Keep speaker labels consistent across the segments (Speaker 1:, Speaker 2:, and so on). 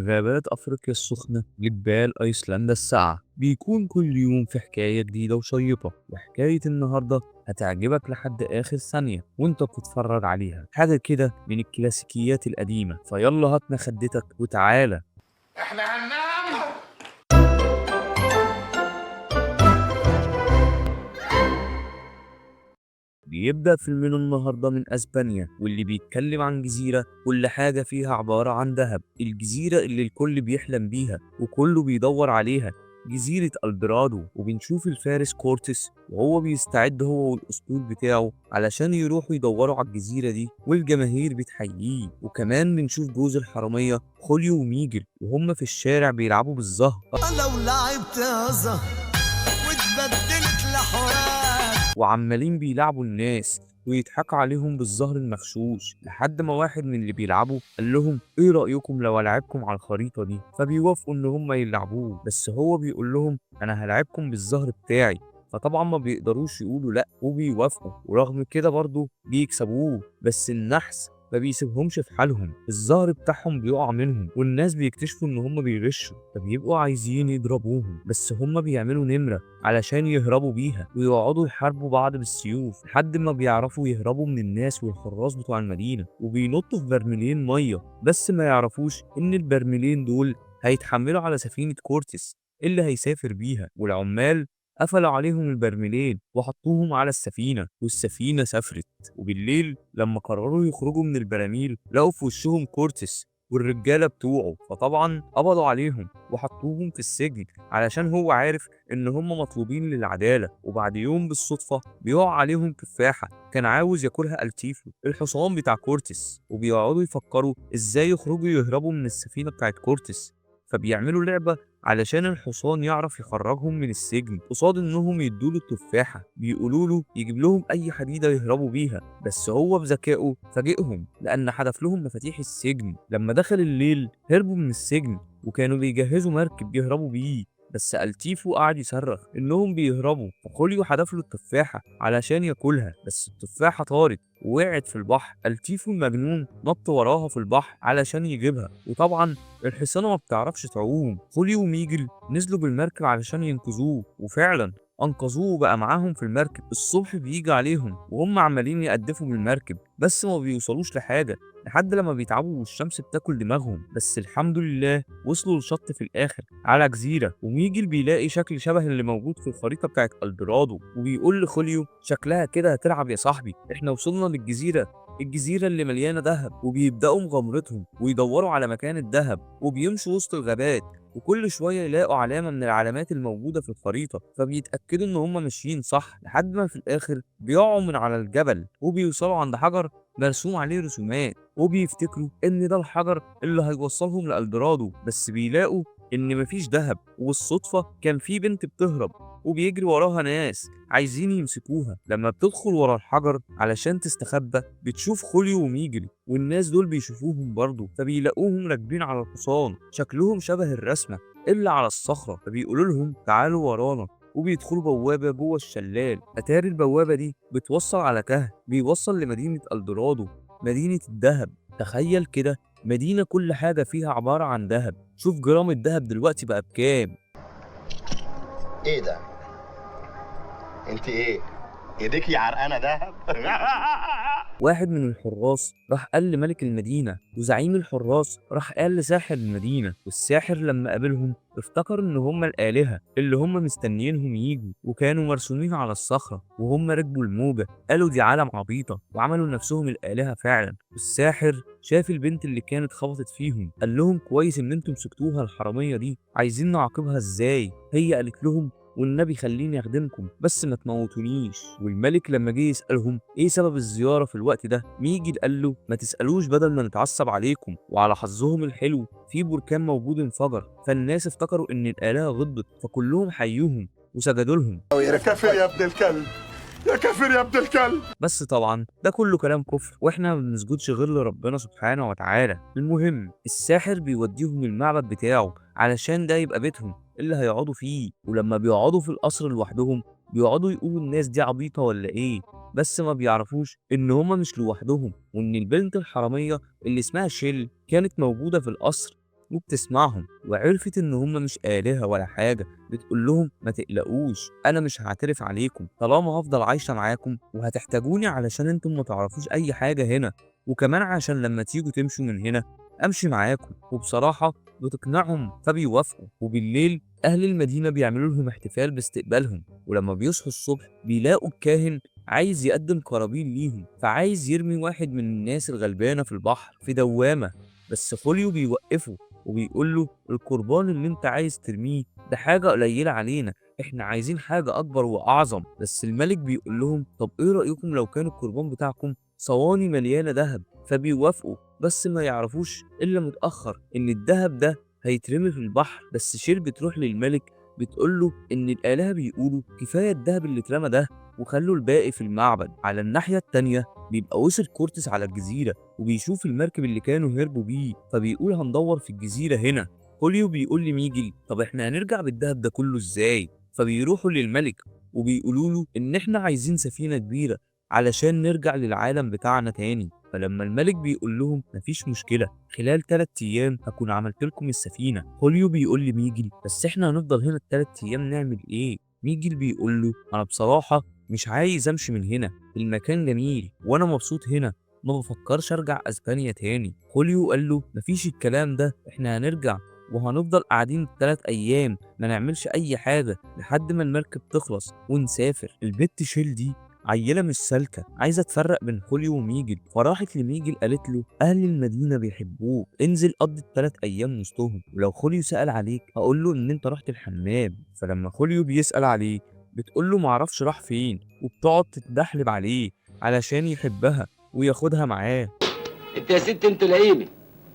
Speaker 1: من غابات أفريقيا السخنة لجبال أيسلندا الساقعة، بيكون كل يوم في حكاية جديدة وشيقة. وحكاية النهاردة هتعجبك لحد آخر ثانية وانت بتتفرج عليها، حاجة كده من الكلاسيكيات القديمة. فيلا هات مخدتك وتعالى
Speaker 2: احنا هننام.
Speaker 1: بيبدأ فيلمنا النهاردة من أسبانيا، واللي بيتكلم عن جزيرة كل حاجة فيها عبارة عن ذهب. الجزيرة اللي الكل بيحلم بيها وكله بيدور عليها، جزيرة الدرادو. وبنشوف الفارس كورتس وهو بيستعد هو والأسطول بتاعه علشان يروحوا يدوروا على الجزيرة دي، والجماهير بتحييه. وكمان بنشوف جوز الحرامية خوليو وميجل وهم في الشارع بيلعبوا بالزهر.
Speaker 3: لو لعبت يا زهر واتبدلت لحوار،
Speaker 1: وعمالين بيلعبوا الناس ويضحكوا عليهم بالزهر المغشوش، لحد ما واحد من اللي بيلعبوا قال لهم ايه رأيكم لو العبكم على الخريطة دي؟ فبيوافقوا ان هم يلعبوه، بس هو بيقول لهم انا هلعبكم بالزهر بتاعي. فطبعا ما بيقدروش يقولوا لا وبيوافقوا، ورغم كده برضه بيكسبوه. بس النحس ما بيسيبهمش في حالهم، الزهر بتاعهم بيقع منهم والناس بيكتشفوا ان هم بيغشوا، فبيبقوا عايزين يضربوهم، بس هم بيعملوا نمرة علشان يهربوا بيها ويقعدوا يحاربوا بعض بالسيوف لحد ما بيعرفوا يهربوا من الناس والحراس بتوع المدينة، وبينطوا في برميلين مية، بس ما يعرفوش ان البرميلين دول هيتحملوا على سفينة كورتس اللي هيسافر بيها. والعمال قفلوا عليهم البرميلين وحطوهم على السفينة، والسفينة سافرت. وبالليل لما قرروا يخرجوا من البراميل لقوا في وشهم كورتس والرجالة بتوعه، فطبعا قبضوا عليهم وحطوهم في السجن علشان هو عارف ان هم مطلوبين للعدالة. وبعد يوم بالصدفة بيقع عليهم تفاحة كان عاوز ياكلها التيفو الحصان بتاع كورتس، وبيقعدوا يفكروا ازاي يخرجوا يهربوا من السفينة بتاعت كورتس. فبيعملوا لعبة علشان الحصان يعرف يخرجهم من السجن، قصاد انهم يدوله التفاحة بيقولوا له يجيب لهم اي حديدة يهربوا بيها، بس هو بذكائه فاجئهم لان حدف لهم مفاتيح السجن. لما دخل الليل هربوا من السجن وكانوا بيجهزوا مركب يهربوا بيه، بس التيفو قعد يصرخ انهم بيهربوا، فخوليو حدف له التفاحة علشان ياكلها، بس التفاحة طارت ووقعت في البحر. التيفو المجنون نط وراها في البحر علشان يجيبها، وطبعا الحصانة ما بتعرفش تعوم. خوليو وميجل نزلوا بالمركب علشان ينقذوه، وفعلا انقذوه وبقى معاهم في المركب. الصبح بيجي عليهم وهم عمالين يقدفوا بالمركب، بس ما بيوصلوش لحاجة لحد لما بيتعبوا والشمس بتاكل دماغهم. بس الحمد لله وصلوا لشط في الاخر على جزيرة، وميجل بيلاقي شكل شبه اللي موجود في الخريطة بتاعت الدرادو، وبيقول لخوليو شكلها كده هتلعب يا صاحبي، احنا وصلنا للجزيرة، الجزيرة اللي مليانة ذهب. وبيبدأوا مغامرتهم ويدوروا على مكان الذهب، وبيمشوا وسط الغابات، وكل شوية يلاقوا علامة من العلامات الموجودة في الخريطة، فبيتأكدوا إن هما ماشيين صح، لحد ما في الآخر بيقعوا من على الجبل وبيوصلوا عند حجر مرسوم عليه رسومات، وبيفتكروا إن ده الحجر اللي هيوصلهم لألدرادو، بس بيلاقوا إن مفيش ذهب. وبالصدفة كان في بنت بتهرب وبيجري وراها ناس عايزين يمسكوها. لما بتدخل ورا الحجر علشان تستخبى بتشوف خوليو وميجل، والناس دول بيشوفوهم برضه، فبيلاقوهم راكبين على الحصان شكلهم شبه الرسمة اللي على الصخرة، فبيقولوا لهم تعالوا ورانا، وبيدخلوا بوابة جوه الشلال. أتاري البوابة دي بتوصل على كهف بيوصل لمدينة الدرادو، مدينة الذهب. تخيل كده مدينة كل حاجة فيها عبارة عن ذهب. شوف جرام الذهب دلوقتي بقى بكام.
Speaker 2: ايه ده؟ انت ايه؟ ايديكي عرقانه دهب؟
Speaker 1: واحد من الحراس راح قال لملك المدينة، وزعيم الحراس راح قال لساحر المدينة، والساحر لما قابلهم افتكر ان هم الآلهة اللي هم مستنيينهم يجوا، وكانوا مرسومين على الصخرة، وهم ركبوا الموجة قالوا دي عالم عبيطة، وعملوا نفسهم الآلهة فعلا. والساحر شاف البنت اللي كانت خبطت فيهم، قال لهم كويس ان انتم مسكتوها الحرامية دي، عايزين نعاقبها ازاي؟ هي قالت لهم والنبي خليني اخدمكم بس ما تموتونيش. والملك لما جه يسألهم ايه سبب الزيارة في الوقت ده، ميجل قال له ما تسألوش بدل ما نتعصب عليكم. وعلى حظهم الحلو في بركان موجود انفجر، فالناس افتكروا ان الآلهة غضبت، فكلهم حيوهم وسجدوا لهم.
Speaker 2: يا كافر يا ابن الكلب، يا كافر يا ابن الكلب.
Speaker 1: بس طبعا ده كله كلام كفر، واحنا ما بنسجدش غير لربنا سبحانه وتعالى. المهم الساحر بيوديهم المعبد بتاعه علشان ده يبقى بيتهم اللي هيقعدوا فيه. ولما بيقعدوا في القصر لوحدهم بيقعدوا يقولوا الناس دي عبيطة ولا ايه، بس ما بيعرفوش ان هما مش لوحدهم، وان البنت الحرامية اللي اسمها شيل كانت موجودة في القصر وبتسمعهم وعرفت ان هم مش آلهة ولا حاجة. بتقول لهم ما تقلقوش، انا مش هعترف عليكم طالما هفضل عايشة معاكم، وهتحتاجوني علشان انتم ما تعرفوش اي حاجة هنا، وكمان عشان لما تيجوا تمشوا من هنا امشي معاكم. وبصراحة بتقنعهم فبيوافقوا. وبالليل اهل المدينة بيعملوا لهم احتفال باستقبالهم، ولما بيصحوا الصبح بيلاقوا الكاهن عايز يقدم قرابين ليهم، فعايز يرمي واحد من الناس الغلبانة في البحر في دوامة، بس خوليو بيوقفه وبيقول له القربان اللي انت عايز ترميه ده حاجة قليلة علينا، احنا عايزين حاجة أكبر وأعظم. بس الملك بيقول لهم طب ايه رأيكم لو كان القربان بتاعكم صواني مليانة ذهب؟ فبيوافقوا، بس ما يعرفوش إلا متأخر إن الذهب ده هيترمي في البحر. بس شير بتروح للملك بتقول له إن الآلهة بيقولوا كفاية الذهب اللي اترمى ده وخلوا الباقي في المعبد. على الناحية التانية بيبقى وصل كورتس على الجزيرة وبيشوف المركب اللي كانوا هربوا بيه، فبيقول هندور في الجزيرة هنا. خوليو بيقول لميجل طب احنا هنرجع بالذهب ده كله ازاي؟ فبيروحوا للملك وبيقولوا له ان احنا عايزين سفينة كبيرة علشان نرجع للعالم بتاعنا تاني. فلما الملك بيقول لهم مفيش مشكلة، خلال 3 أيام هكون عملت لكم السفينة. خوليو بيقول لميجل بس احنا هنفضل هنا ال3 أيام نعمل ايه؟ ميجل بيقول له انا بصراحة مش عايز امشي من هنا، المكان جميل وانا مبسوط هنا، ما بفكرش ارجع اسبانيا تاني. خوليو قال له مفيش الكلام ده، احنا هنرجع وهنفضل قاعدين 3 ايام ما نعملش اي حاجة لحد ما المركب تخلص ونسافر. البت شيل دي عيلة مش سالكة، عايزة تفرق بين خوليو وميجل، فراحت لميجل قالت له أهل المدينة بيحبوك، انزل قضي ال3 أيام وسطهم، ولو خوليو سأل عليك هقول له إن أنت رحت الحمام. فلما خوليو بيسأل عليه بتقول له معرفش راح فين، وبتقعد تتدحلب عليه علشان يحبها وياخدها معاه.
Speaker 4: انت يا ست انت لئيمه،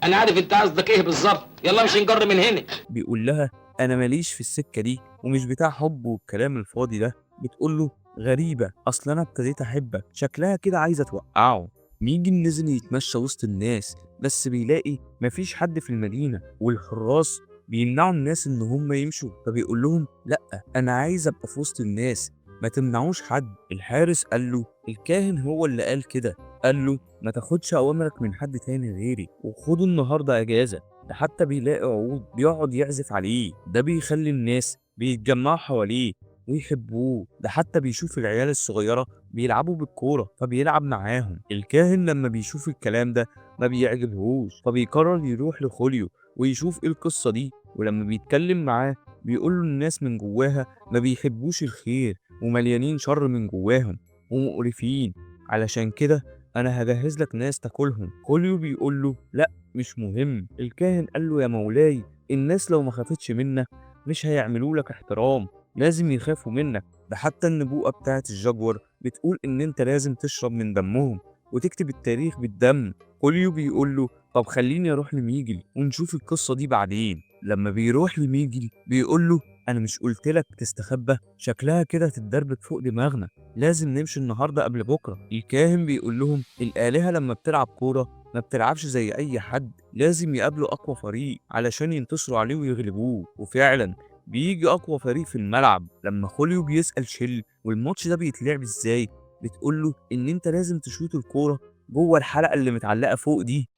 Speaker 4: انا عارف انت قصدك ايه بالظبط، يلا مش نجر من هنا.
Speaker 1: بيقول لها انا ماليش في السكة دي ومش بتاع حب والكلام الفاضي ده. بتقول له غريبة، اصل انا ابتديت احبك، شكلها كده عايزه توقعه. ميجل نزل يتمشى وسط الناس، بس بيلاقي مفيش حد في المدينة، والحراس بيمنعوا الناس ان هم يمشوا، فبيقول لهم لا انا عايز ابقى في وسط الناس، ما تمنعوش حد. الحارس قال له الكاهن هو اللي قال كده، قال له ما تاخدش اوامرك من حد تاني غيري، وخدوا النهارده اجازه. ده حتى بيلاقي عود بيقعد يعزف عليه، ده بيخلي الناس بيتجمعوا حواليه ويحبوه. ده حتى بيشوف العيال الصغيرة بيلعبوا بالكورة فبيلعب معاهم. الكاهن لما بيشوف الكلام ده ما بيعجبهوش، فبيقرر يروح لخوليو ويشوف ايه القصة دي. ولما بيتكلم معاه بيقول له الناس من جواها ما بيحبوش الخير ومليانين شر من جواهم ومقرفين، علشان كده انا هجهز لك ناس تاكلهم. خوليو بيقول له لا مش مهم. الكاهن قال له يا مولاي الناس لو ما خافتش منك مش هيعملوا لك احترام، لازم يخافوا منك. ده حتى النبوءة بتاعت الجاجور بتقول ان انت لازم تشرب من دمهم وتكتب التاريخ بالدم. خوليو بيقول له طب خليني اروح لميجل ونشوف القصة دي بعدين. لما بيروح لميجل بيقول له انا مش قلت لك تستخبى؟ شكلها كده هتتدربك فوق دماغنا، لازم نمشي النهارده قبل بكره. الكاهن بيقول لهم الآلهة لما بتلعب كورة ما بتلعبش زي اي حد، لازم يقابلوا اقوى فريق علشان ينتصروا عليه ويغلبوه. وفعلا بيجي اقوى فريق في الملعب. لما خوليو بيسأل شيل والماتش ده بيتلعب ازاي، بتقول له ان انت لازم تشوط الكورة جوه الحلقة اللي متعلقه فوق دي.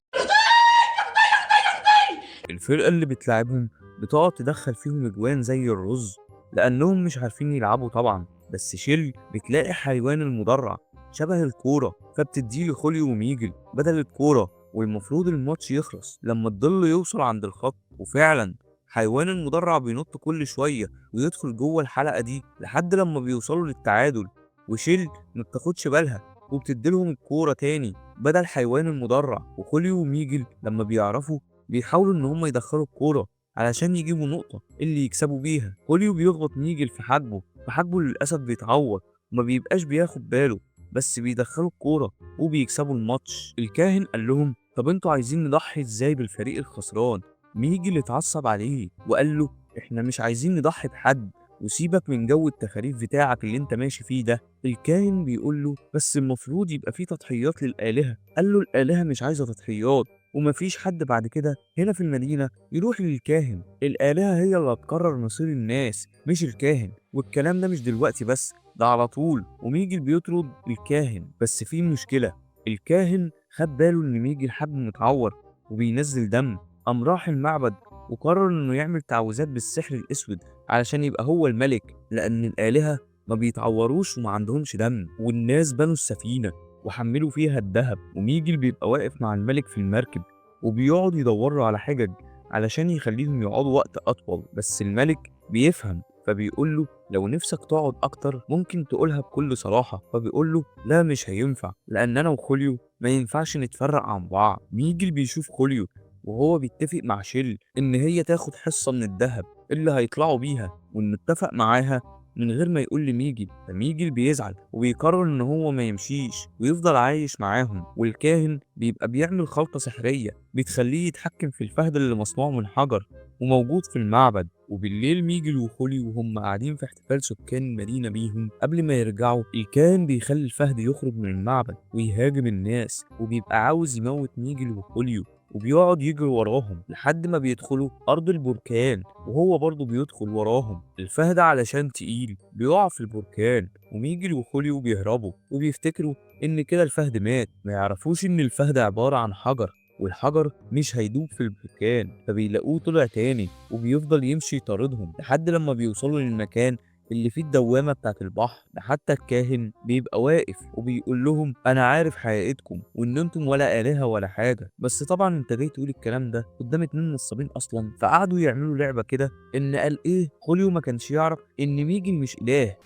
Speaker 1: الفرقة اللي بتلعبهم بتقعد تدخل فيهم اجوان زي الرز لانهم مش عارفين يلعبوا طبعا. بس شيل بتلاقي حيوان المدرع شبه الكورة، فبتديه لخوليو وميجل بدل الكورة، والمفروض الماتش يخلص لما الظل يوصل عند الخط. وفعلا حيوان المدرع بينط كل شوية ويدخل جوه الحلقة دي لحد لما بيوصلوا للتعادل، وشيل ما بتاخدش بالها وبتديلهم الكورة تاني بدل حيوان المدرع. وخوليو وميجل لما بيعرفوا بيحاولوا ان هم يدخلوا الكورة علشان يجيبوا نقطة اللي يكسبوا بيها. خوليو بيخبط ميجل في حاجبه، فحاجبه للأسف بيتعور وما بيبقاش بياخد باله، بس بيدخلوا الكورة وبيكسبوا الماتش. الكاهن قال لهم طب انتوا عايزين نضحي ازاي بالفريق الخسران؟ ميجل اتعصب عليه وقال له احنا مش عايزين نضحي بحد، وسيبك من جو التخاريف بتاعك اللي انت ماشي فيه ده. الكاهن بيقول له بس المفروض يبقى فيه تضحيات للآلهة. قال له الآلهة مش عايزة تضحيات، ومفيش حد بعد كده هنا في المدينة يروح للكاهن، الآلهة هي اللي هتقرر مصير الناس مش الكاهن، والكلام ده مش دلوقتي بس، ده على طول. وميجل بيطرد الكاهن، بس في مشكلة، الكاهن خد باله إن ميجل حد متعور وبينزل دم، قام راح المعبد وقرر إنه يعمل تعويذات بالسحر الأسود علشان يبقى هو الملك، لأن الآلهة ما بيتعوروش وما عندهمش دم. والناس بنوا السفينة وحملوا فيها الذهب، وميجل بيبقى واقف مع الملك في المركب وبيقعد يدور له على حجج علشان يخليهم يقعدوا وقت أطول، بس الملك بيفهم فبيقول له لو نفسك تقعد أكتر ممكن تقولها بكل صراحة، فبيقول له لا مش هينفع لأن أنا وخوليو ما ينفعش نتفرق عن بعض. ميجل بيشوف خوليو وهو بيتفق مع شيل إن هي تاخد حصة من الذهب اللي هيطلعوا بيها، وإنه اتفق معاها من غير ما يقول لميجل، فميجل بيزعل وبيقرر إن هو ما يمشيش ويفضل عايش معاهم. والكاهن بيبقى بيعمل خلطة سحرية بتخليه يتحكم في الفهد اللي مصنوع من حجر وموجود في المعبد. وبالليل ميجل وخوليو وهم قاعدين في احتفال سكان المدينة بيهم قبل ما يرجعوا، الكاهن بيخلي الفهد يخرج من المعبد ويهاجم الناس، وبيبقى عاوز يموت ميجل وخوليو وبيقعد يجري وراهم لحد ما بيدخلوا أرض البركان، وهو برضه بيدخل وراهم. الفهد علشان تقيل بيقع في البركان، وميجل وخوليو بيهربوا وبيفتكروا إن كده الفهد مات، ما يعرفوش إن الفهد عبارة عن حجر والحجر مش هيدوب في البركان، فبيلاقوه طلع تاني وبيفضل يمشي يطاردهم لحد لما بيوصلوا للمكان اللي فيه الدوامة بتاعت البحر. ده حتى الكاهن بيبقى واقف وبيقول لهم أنا عارف حقيقتكم وإن أنتم ولا آلهة ولا حاجة، بس طبعا أنت جاي تقول الكلام ده قدام 2 نصابين أصلا. فقعدوا يعملوا لعبة كده إن قال إيه خوليو ما كانش يعرف إن ميجل مش إله.
Speaker 5: يا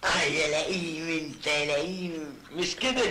Speaker 5: لئيم انت لئيم
Speaker 4: مش كده؟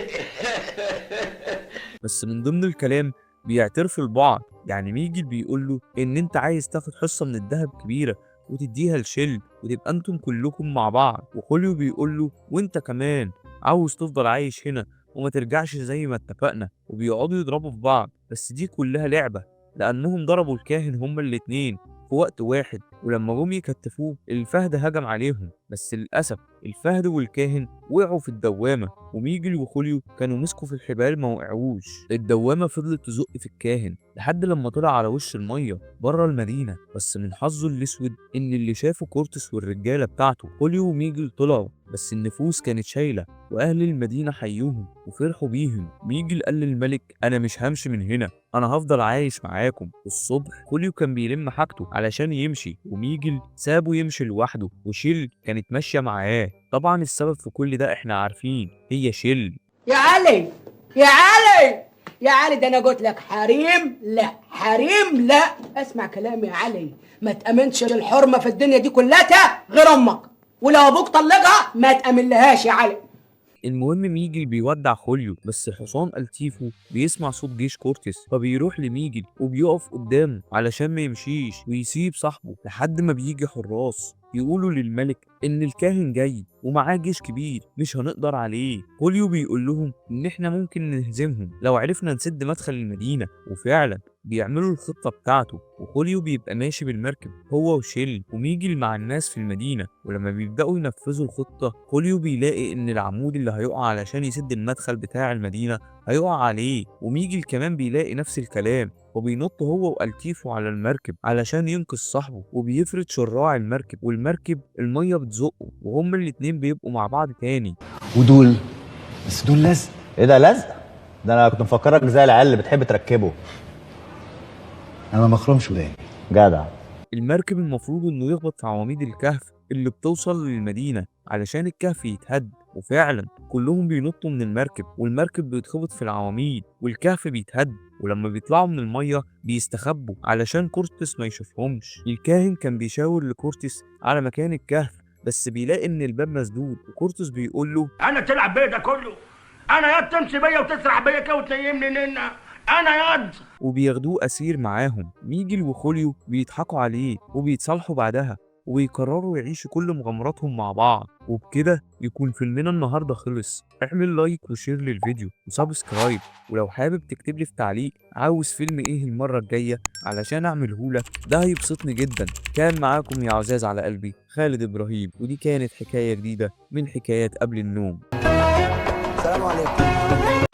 Speaker 1: بس من ضمن الكلام بيعترفوا لبعض، يعني ميجل بيقول له إن أنت عايز تاخد حصة من الذهب كبيرة وتديها لشيل وتبقى انتم كلكم مع بعض، وخوليو بيقول له وانت كمان عاوز تفضل عايش هنا وما ترجعش زي ما اتفقنا، وبيقعدوا يضربوا في بعض. بس دي كلها لعبة لأنهم ضربوا الكاهن هما الاتنين في وقت واحد، ولما جم يكتفوه الفهد هجم عليهم، بس للأسف الفهد والكاهن وقعوا في الدوامة، وميجل وخوليو كانوا مسكوا في الحبال ما وقعوش. الدوامة فضلت تزق في الكاهن لحد لما طلع على وش المية بره المدينة، بس من حظه الأسود إن اللي شافه كورتس والرجالة بتاعته. خوليو وميجل طلعوا بس النفوس كانت شايلة، وأهل المدينة حيوهم وفرحوا بيهم. ميجل قال للملك أنا مش همشي من هنا، أنا هفضل عايش معاكم. الصبح خوليو كان بيلم حاجته علشان يمشي، وميجل سابه يمشي لوحده، وشيل كانت ماشية معاه. طبعا السبب في كل ده احنا عارفين، هي شيل.
Speaker 6: يا علي يا علي يا علي، ده انا قلت لك حريم لا حريم لا، اسمع كلامي يا علي، ما تأمنش الحرمة في الدنيا دي كلها غير امك، ولو ابوك طلقها ما تأمنلهاش يا علي.
Speaker 1: المهم ميجل بيودع خوليو، بس حصان التيفو بيسمع صوت جيش كورتس، فبيروح لميجل وبيقف قدامه علشان ما يمشيش ويسيب صاحبه، لحد ما بيجي حراس يقولوا للملك ان الكاهن جاي ومعاه جيش كبير مش هنقدر عليه. خوليو بيقول لهم ان احنا ممكن نهزمهم لو عرفنا نسد مدخل المدينة، وفعلا بيعملوا الخطة بتاعته. وخوليو بيبقى ماشي بالمركب هو وشيل وميجل مع الناس في المدينة، ولما بيبدأوا ينفذوا الخطة خوليو بيلاقي إن العمود اللي هيقع علشان يسد المدخل بتاع المدينة هيقع عليه، وميجل كمان بيلاقي نفس الكلام، وبينط هو والتيفو على المركب علشان ينقذ صاحبه، وبيفرد شراع المركب والمركب المية بتزقه، وهما الاتنين بيبقوا مع بعض تاني.
Speaker 7: ودول بس دول لزق.
Speaker 8: ايه ده لزق؟ ده انا كنت مفكرك زي العيال اللي بتحب تركبه.
Speaker 7: انا ما مخرمش وداني.
Speaker 8: جدع.
Speaker 1: المركب المفروض انه يخبط في عواميد الكهف اللي بتوصل للمدينة علشان الكهف يتهد، وفعلا كلهم بينطوا من المركب والمركب بيتخبط في العواميد والكهف بيتهد، ولما بيطلعوا من المية بيستخبوا علشان كورتس ما يشوفهمش. الكاهن كان بيشاور لكورتس على مكان الكهف، بس بيلاقي ان الباب مسدود، وكورتس بيقول له
Speaker 9: انا تلعب بيا ده كله، انا ياد تمشي بيا وتسرح بيا كده وتنيمني ننا، انا ياد.
Speaker 1: وبياخدوه أسير معاهم. ميجل وخوليو بيضحكوا عليه وبيتصالحوا بعدها، وبيقرروا يعيشوا كل مغامراتهم مع بعض. وبكده يكون فيلمنا النهارده خلص. اعمل like و share للفيديو و subscribe، ولو حابب تكتب لي في تعليق عاوز فيلم ايه المرة الجاية علشان اعملهولك، ده هيبسطني جدا. كان معاكم يا عزاز على قلبي خالد ابراهيم، ودي كانت حكاية جديدة من حكايات قبل النوم.
Speaker 3: السلام عليكم.